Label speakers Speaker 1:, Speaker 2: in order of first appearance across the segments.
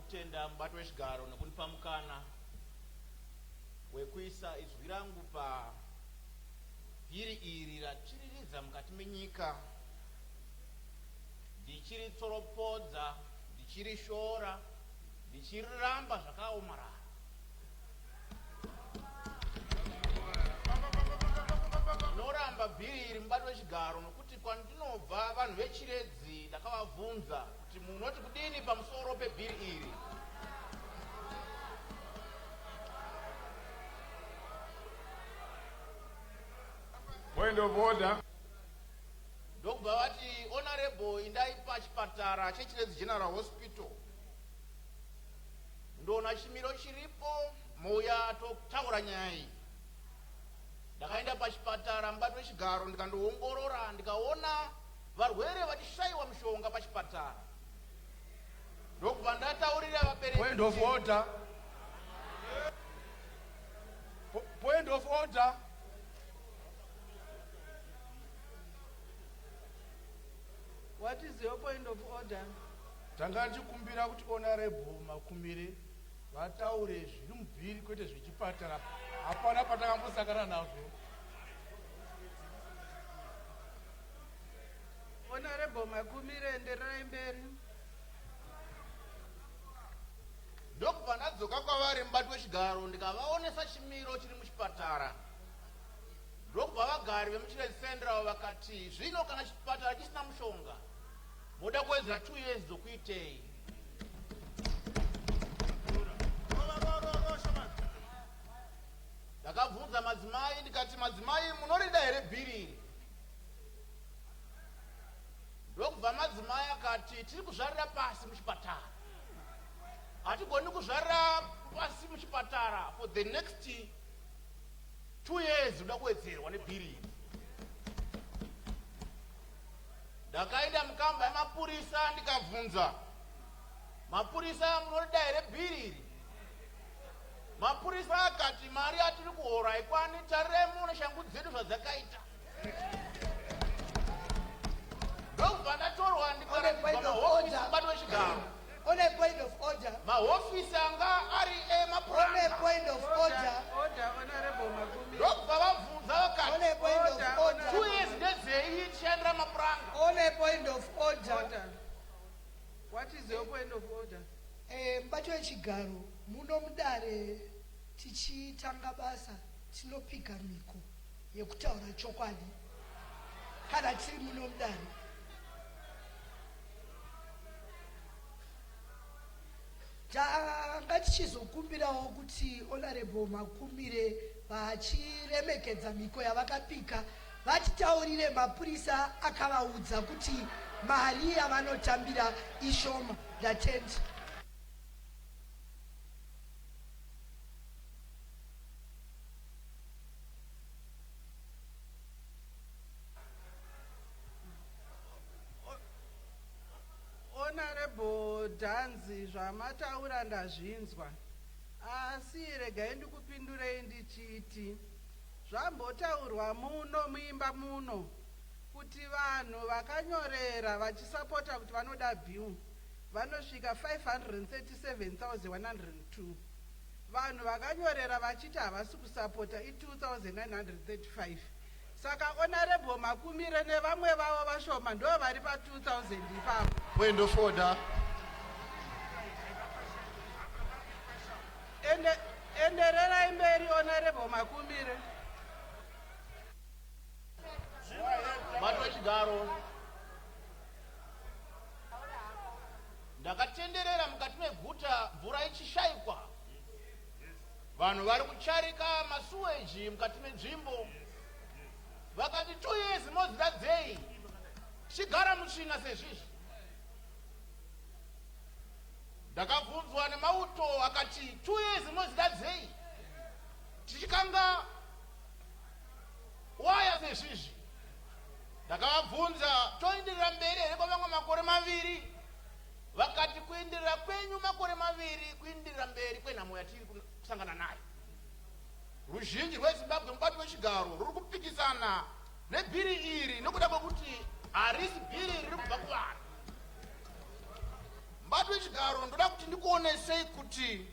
Speaker 1: kutenda mubati wechigaro nekundipa mukana wekuisa izwi rangu pabhiri iri ratsviriridza mukati menyika, ndichiritsoropodza, ndichirishora, ndichiriramba zvakaomarara. Ndinoramba bhiri iri mubati wechigaro nokuti kwandinobva vanhu veChiredzi ndakavabvunza kuti munoti kudini pamusoro pebhiri iri.
Speaker 2: Point of order.
Speaker 1: Ndokubva vati honorable indai pachipatara cheChiredzi General Hospital ndoona chimiro chiripo mouya totaura nyaya iyi. Ndakaenda pachipatara mubati wechigaro ndikandoongorora ndikaona varwere vachishaiwa mishonga pachipatara ndokubva ndataurira vabereki
Speaker 2: Point of order. Point of order.
Speaker 3: What is your point of order?
Speaker 2: Tanga ndichikumbira kuti Honorable Makumire vataure zviri mubhiri kwete zvechipatara. Hapana patakambosangana nazvo.
Speaker 3: Honorable Makumire, endererai mberi.
Speaker 1: Ndokubva ndadzoka kwavari mubati wechigaro ndikavaonesa chimiro chiri muchipatara. Ndokubva vagari vemuChiredzi Central vakati zvino kana chipatara chisina mushonga moda kuwedzera 2 years dzokuitei? Ndakabvunza madzimai ndikati madzimai munorida here bhiri iri? Ndokubva madzimai akati tiri kuzvarira pasi muchipatara. Hatigoni kuzvarira pasi muchipatara for the next 2 years uda kuwedzerwa nebhiri iri. Ndakaenda mukamba yemapurisa ndikabvunza mapurisa munorida here bhiri iri? Mapurisa akati mari yatiri kuhora haikwani, tarirai muone shangu dzedu zvadzakaita. Ndokubva ndatorwa ndikaratidzwa mahofisi mubati wechigaro.
Speaker 4: On a point of order.
Speaker 1: Mahofisi anga ari
Speaker 4: emapuranga. On a point of order.
Speaker 3: Order, Honorable Makumire.
Speaker 1: Ndokubva vabvunza vakati.
Speaker 4: On a point of order.
Speaker 1: 2 years ndedzei tichishandira mapuranga.
Speaker 4: On a point of order.
Speaker 3: Order. What is your point of order?
Speaker 4: Eh, mubati wechigaro, muno mudare tichitanga basa tinopika mhiko yekutaura chokwadi kana tiri muno mudare. Tanga tichizokumbirawo kuti Honourable Makumire vachiremekedza mhiko yavakapika vatitaurire mapurisa akavaudza kuti mari yavanotambira ishoma. Ndatenda.
Speaker 3: Honorable Dhanzi zvamataura ndazvinzwa asi regai ndikupindurei ndichiti zvambotaurwa muno muimba muno kuti vanhu vakanyorera vachisapota kuti vanoda bill vanosvika 537,102 vanhu vakanyorera vachiti havasi kusapota i 2935 Saka Honourable Makumire nevamwe vavo vashoma ndo vari pa 2000 ipapo.
Speaker 5: Point of order.
Speaker 3: Ende, endererai mberi Honourable Makumire.
Speaker 1: Mubati wechigaro, ndakatenderera mukati meguta mvura ichishaikwa. Vanhu vari kucharika masuweji mukati menzvimbo. Vakati 2 years modzida dzei tichigara mutsvina sezvizvi. Ndakabvunzwa nemauto akati 2 years modzida dzei tichikanga waya sezvizvi. Ndakavabvunza toenderera mberi here kwamamwe makore maviri. Vakati kuenderera kwenyu makore maviri kuenderera mberi kwenhamo yatiri kusangana nayo. Ruzhinji rweZimbabwe mubati wechigaro ruri kupikisana nebhiri iri nokuda kwekuti harisi bhiri riri kubva kuvanhu. Mubati wechigaro, ndoda kuti ndikuonesei kuti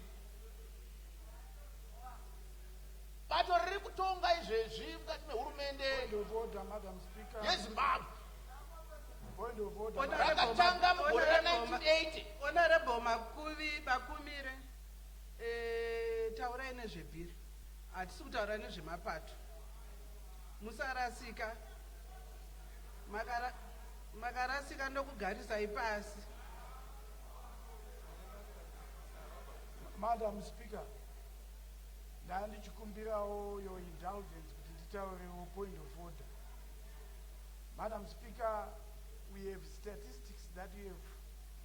Speaker 1: bato riri kutonga izvezvi mukati mehurumende
Speaker 2: Point of order, Madam Speaker.
Speaker 1: yeZimbabwe
Speaker 2: Point of order.
Speaker 3: Honorable
Speaker 1: rakatanga mugore ra1980.
Speaker 3: Honorable Makuvi, Makumire, taurai nezvebhiri, hatisi kutaura nezvemapato. Musarasika. Makarasika ndokugarisai pasi.
Speaker 2: Madam Speaker, ndandichikumbirawo your indulgence kuti nditaurewo point of order. Madam Speaker, we have statistics that you have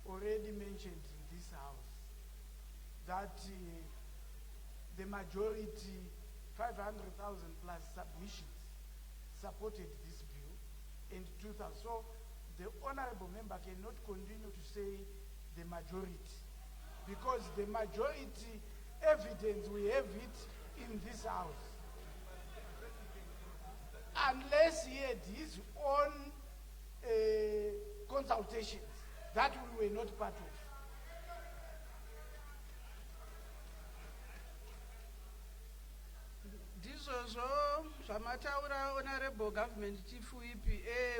Speaker 2: already mentioned in this house, that the majority, 500,000 plus submissions, supported this bill in 2000. So the honorable member cannot continue to say the majority, because the majority evidence, we have it in this house. Unless he had his own consultations that we were not part of.
Speaker 3: Ndizvozvo zvamataura, Honorable Government Chief Whip.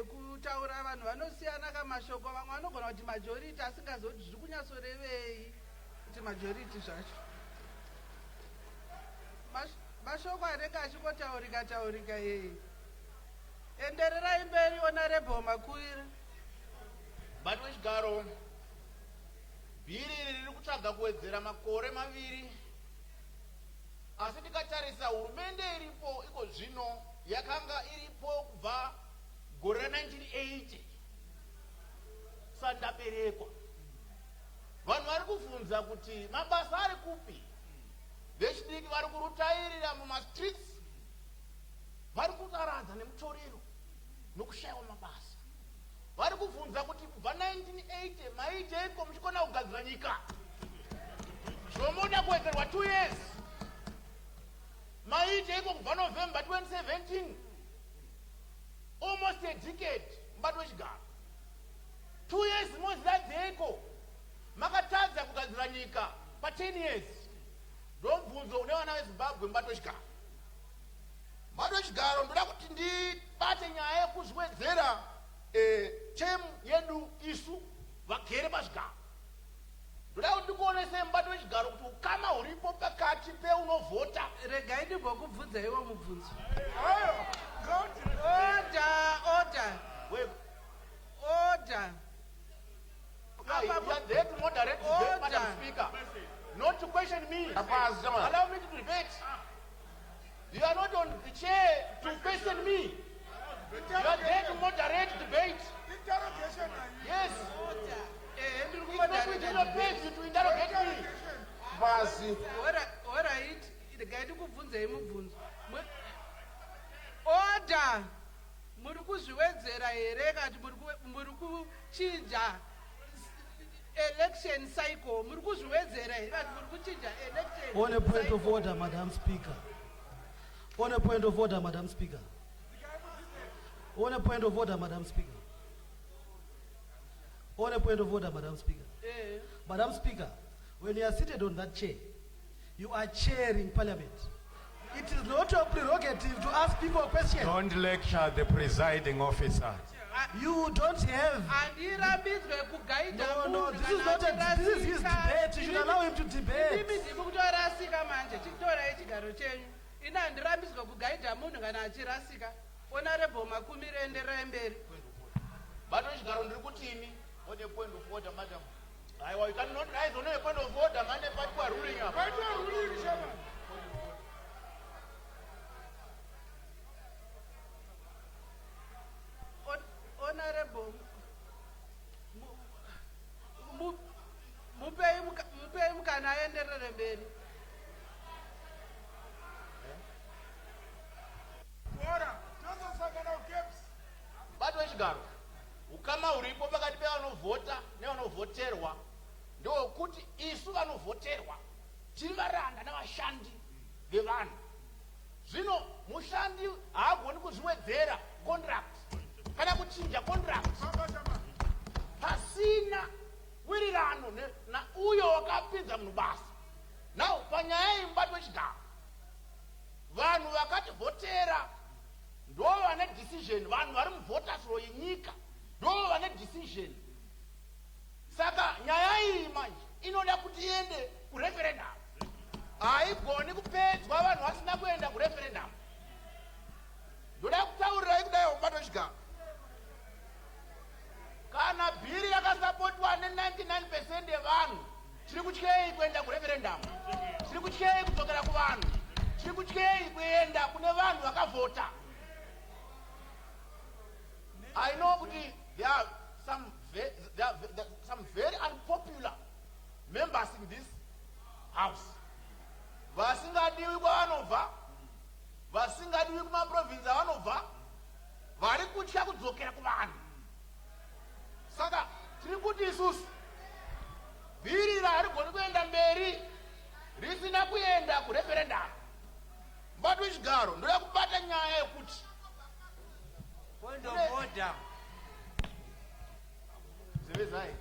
Speaker 3: Kutaura vanhu vanosiyana kamashoko. Vamwe vanogona kuti majority, asingazoti zviri kunyatsorevei kuti majority zvacho. Mashoko anenge achingotaurika taurika. Endererai mberi, Honorable Makuire.
Speaker 1: Mubati wechigaro, bhiri iri riri kutsvaga kuwedzera makore 2, asi tikatarisa hurumende iripo iko zvino yakanga iripo kubva gore ra1980 sandaberekwa. Vanhu vari kubvunza kuti mabasa ari kupi? Vechidiki vari kurutairira mumastreets, vari kutaradza nemutoriro nokushayiwa mabasa. Vari kubvunza kuti kubva 1980 maiteiko muchikona kugadzira nyika? Zvomoda kuwedzerwa 2 years, maiteiko kubva November 2017, almost a decade? Mubati wechigaro, 2 years mozidadzeiko? Makatadza kugadzira nyika pa10 years. Ndomubvunzo une vana veZimbabwe, mubati wechigaro. Mubati wechigaro, ndoda kuti ndibate nyaya yekuzviwedzera term yedu isu vagere pazvigaro. Ndoda kuti ndikuonesei, mubati wechigaro, kuti ukama huripo pakati peunovhota
Speaker 3: Regai ndimbokubvunzaiwo mubvunzo.
Speaker 2: Ayo, ngauti.
Speaker 3: Order, order, order.
Speaker 1: You are there to moderate debate, Madam
Speaker 3: Order.
Speaker 1: Speaker, not to question me.
Speaker 5: Apasi, Chairman.
Speaker 1: Allow me to debate. You are not on the chair to question me. You are there to moderate debate.
Speaker 2: Interrogation are you?
Speaker 1: Yes.
Speaker 3: Ndiri
Speaker 1: It's not within your
Speaker 3: kumoderate.
Speaker 1: purview to interrogate me.
Speaker 5: Pasi.
Speaker 3: Alright, regai ndikubvunzei mubvunzo. Order. Muri kuzviwedzera here kati muri kuchinja election cycle? Muri kuzviwedzera here kati muri kuchinja election
Speaker 6: On a point of
Speaker 3: cycle?
Speaker 6: order, Madam Speaker. On a point of order, Madam Speaker. On a point of order, Madam Speaker. On a point of order, Madam Speaker. Madam Speaker, when you are seated on that chair, you are chairing Parliament. It is not your prerogative to ask people questions.
Speaker 7: Don't lecture the presiding officer.
Speaker 6: You don't have.
Speaker 3: Handirambidzwe kugaidha.
Speaker 6: No, this is not a, this is his debate. You should allow him to debate.
Speaker 3: Imi ndimi kutorasika manje. Chitorai chigaro chenyu. Ini handirambidzwe kugaidha munhu kana achirasika. Honorable Makumire, enderai mberi.
Speaker 1: Mubati wechigaro, ndiri kutini?
Speaker 8: On a point of order, madam.
Speaker 1: Aiwa, you cannot rise on a point of order mane paitwa ruling apa.
Speaker 2: Paitwa ruling, Chairman.
Speaker 3: Honorable, mupei mukana aenderere mberi.
Speaker 2: Bora, tozosangana kuCAPS.
Speaker 1: Mubati wechigaro, ukama huripo pakati pevanovhota nevanovhoterwa ndewekuti isu vanovhoterwa tiri varanda navashandi vevanhu. Zvino mushandi haagoni kuzviwedzera contract kana kuchinja contract
Speaker 2: Famba, Chairman.
Speaker 1: pasina. wirirano nauyo wakapinza munhu basa. Now panyaya iyi, mubati wechigaro, vanhu vakativhotera ndo vane decision. Vanhu vari muvoters roll yenyika ndo vane decision. Saka nyaya iyi manje inoda kuti iende kureferendum. Haigoni kupedzwa vanhu vasina kuenda kureferendum. Ndoda kutaurirai kudai, mubati wechigaro, kana bhiri rakasapotwa ne99% yevanhu, tiri kutyei kuenda kureferendum? Tiri kutyei kudzokera kuvanhu? Tiri kutyei kuenda kune vanhu vakavhota? I know kuti there are some very unpopular members in this house, vasingadiwi kwavanobva, vasingadiwi kumaprovinsi avanobva, vari kutya kudzokera kuvanhu. Saka tiri kuti isusu bhiri harigoni kuenda mberi risina kuenda kureferendum. Mubati wechigaro, ndoda kubata nyaya yekuti
Speaker 5: Point of order.
Speaker 1: Zevezai.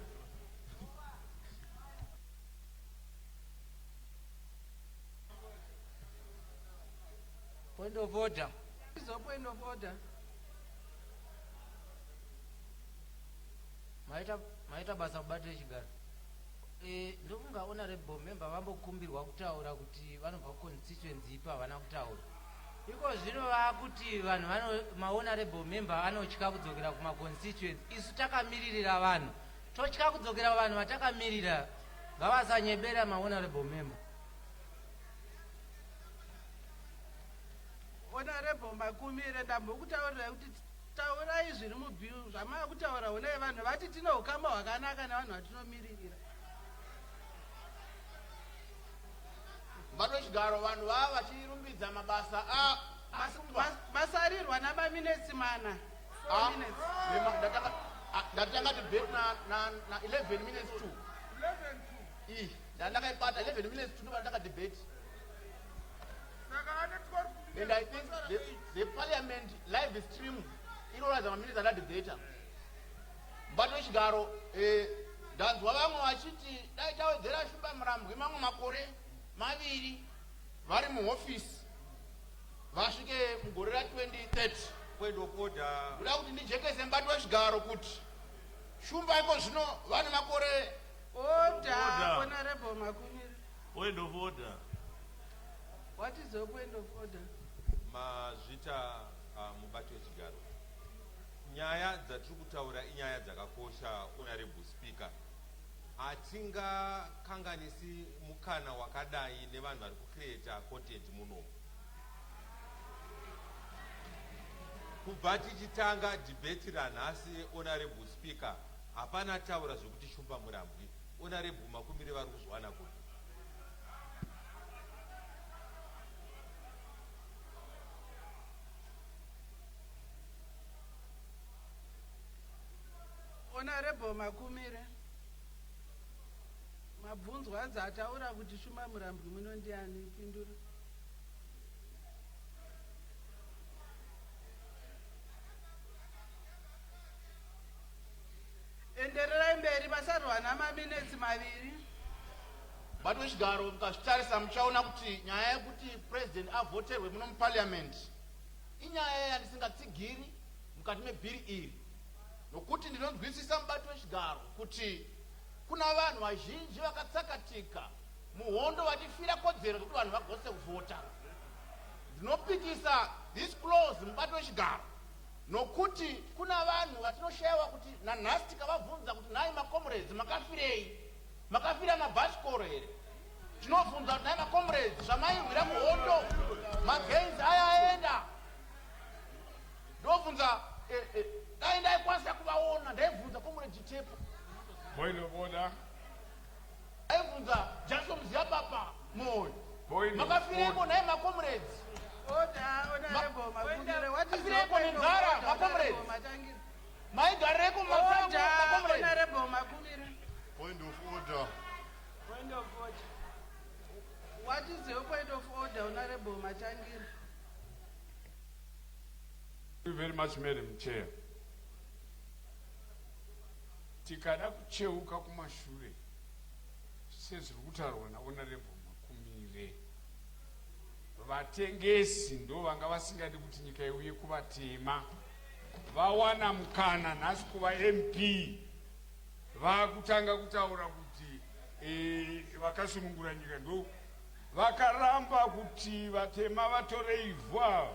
Speaker 5: Point of order.
Speaker 3: Izo point of order.
Speaker 5: Maita basa, mubati wechigaro. Ndofunga honorable member vambokumbirwa kutaura kuti vanobva kuconstituency ipi, havana kutaura. Iko zvino vakuti vanhu vano mahonorable member anotya kudzokera kumaconstituency. Isu takamiririra vanhu, totya kudzokera vanhu vatakamirira? Ngavasanyebera mahonorable member.
Speaker 3: Honorable Makumire, ndambokutaurirai kuti taurai zviri mubill. Zvamava kutaura, honai vanhu vati tine ukama hwakanaka nevanhu vatinomiririra.
Speaker 1: Mubati wechigaro, vanhu vava vachirumbidza mabasa aSumba.
Speaker 3: Masarirwa namaminetsi 4.
Speaker 1: Ah,
Speaker 3: Minutes.
Speaker 1: Ndatanga debate na 11 minutes to i ndandakaibata 11 minutes to, ndobva debate. And I think the parliament live stream inoratidza maminutes andadebata. Mubati wechigaro, ndanzwa vamwe vachiti dai tawedzera Shumba Murambwi mamwe makore 2 vari muhofisi, vasvike mugore ra2030.
Speaker 8: Point of order.
Speaker 1: Ndoda kuti ndijekese, mubati wechigaro, kuti Shumba iko zvino vane makore
Speaker 3: Order.
Speaker 9: Order.
Speaker 3: Honorable Makumire.
Speaker 9: Point of order.
Speaker 3: What is your point of order?
Speaker 8: Mazvita, mubati wechigaro. Nyaya dzatiri kutaura inyaya dzakakosha. Honorable Speaker, hatingakanganisi mukana wakadai nevanhu vari kucreata content munomu. Kubva tichitanga debate ranhasi, Honorable Speaker, hapana taura zvekuti Shumba Murambwi. Honorable Makumire vari kuzwana kupi?
Speaker 3: Honorable Makumire, mabvunzwa anzi ataura kuti Shumba Murambwi muno ndiani? Pindura. Endererai mberi, masarwa namaminetsi 2.
Speaker 1: Mubati wechigaro, mukazvitarisa muchaona kuti nyaya yekuti president avhoterwe muno muparliament inyaya yandisingatsigiri mukati mebhiri iri, nokuti ndinonzwisisa, mubati wechigaro, kuti kuna vanhu vazhinji vakatsakatika muhondo vachifira kodzero dzekuti vanhu vagose kuvhota. Ndinopikisa this clause, mubati wechigaro, nokuti kuna vanhu vatinoshayiwa kuti nanhasi tikavabvunza kuti, "Nhai macomrades, makafirei? Makafira mabhasikoro here?" Tinobvunza kuti, "Nhai macomrades, zvamairwira muhondo, magains aya aenda?" Ndobvunza, dai ndaikwanisa kuvaona, ndaibvunza Comrade Chitepo.
Speaker 9: Point of order.
Speaker 1: Ndaibvunza Jackson Ziyapapa Moyo.
Speaker 9: Point of
Speaker 1: Makafireko
Speaker 9: order.
Speaker 1: nhai macomrades?
Speaker 3: Order, Honorable Makumire. What is your
Speaker 1: Makafireko
Speaker 3: point of
Speaker 1: nenzara,
Speaker 3: order,
Speaker 1: macomrades?
Speaker 3: Honorable Matangire?
Speaker 1: Maigareko mumasango,
Speaker 3: Order,
Speaker 1: macomrades?
Speaker 3: Honorable Makumire.
Speaker 10: Point of order.
Speaker 2: Point of order.
Speaker 3: What is your point of order, Honorable Matangire?
Speaker 9: Thank you very much, Madam Chair.
Speaker 10: Tikada kucheuka kumashure sezviri kutaurwa naHonorable Makumire, vatengesi ndo vanga vasingadi kuti nyika iuye kuvatema. Vawana mukana nhasi kuva MP, vakutanga kutaura kuti vakasunungura nyika. Ndo vakaramba kuti vatema vatore ivhu. Ava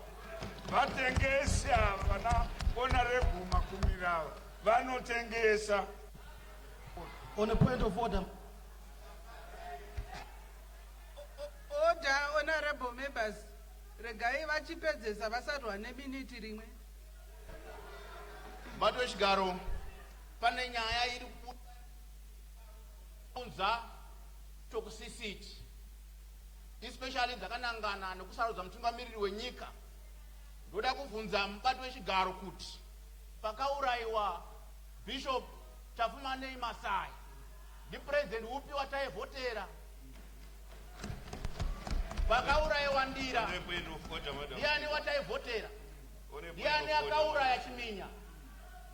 Speaker 10: vatengesi ava, vana Honorable Makumire ava vanotengesa.
Speaker 6: On a point of order.
Speaker 3: Order, honorable members. Regai vachipedzesa, vasarwa neminiti rimwe.
Speaker 1: Mubati wechigaro, pane nyaya iri kuunza toxicity, especially dzakanangana nekusarudza mutungamiriri wenyika. Ndoda kubvunza mubati wechigaro kuti pakaurayiwa Bishop Tafumanei Masai, ndipurezidendi upi wataivhotera? Pakaurayiwa Ndira,
Speaker 9: On a point of order, Madam.
Speaker 1: ndiani wataivhotera?
Speaker 9: On a point
Speaker 1: Ndiani
Speaker 9: of order,
Speaker 1: akauraya Chiminya?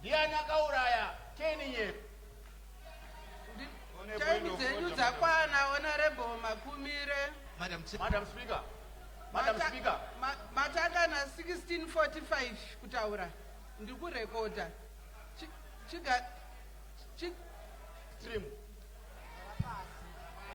Speaker 1: Ndiani akauraya Keninyeko?
Speaker 9: On a point
Speaker 3: Time
Speaker 9: of
Speaker 3: dzenyu
Speaker 9: order, Madam.
Speaker 3: dzakwana, Honorable Makumire.
Speaker 1: Madam Speaker, Madam Speaker.
Speaker 3: Matanga na1645 kutaura, ndikurekodha.
Speaker 1: Stream.